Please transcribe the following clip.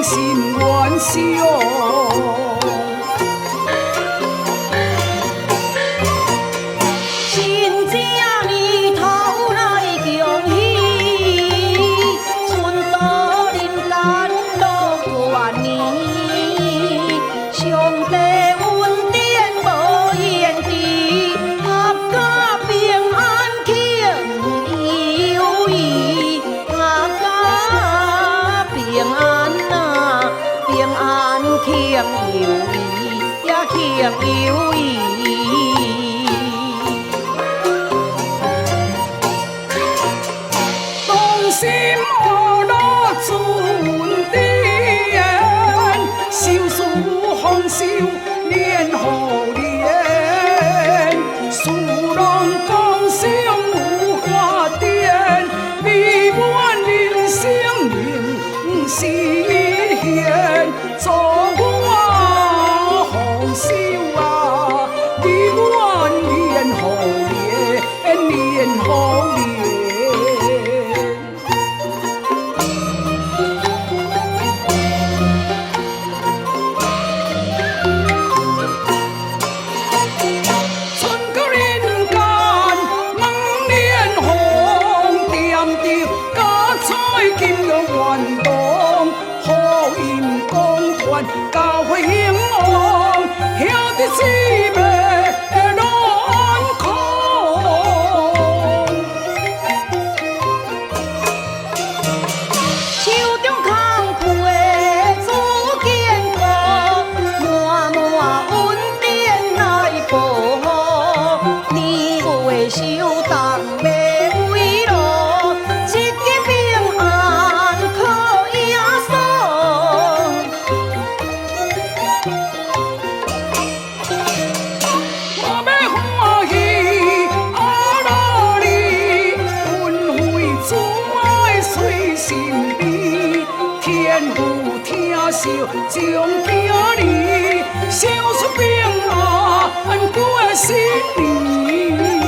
心願想。新正年頭來恭喜，春到人間樂過年，上帝恩典無言遲，合家平安慶友誼，合家平安啊，平安慶友誼，也慶友誼。同心阿樂尊典，壽樹豐收連好連，四郎江上有花典，美滿人生能實現，祝我豐收啊，美滿連好連，連好連。春到人間猛年紅，點著加菜金玉圓動，好音講團教會興旺，兄弟姊妹樂安康。手中空缺主堅固，滿滿恩典來保護，年月守當欲慰勞，一家平安靠耶穌。我欲歡喜阿樂你，恩惠主愛隨身邊，天父疼惜眾囝兒，壽樹平安過新年。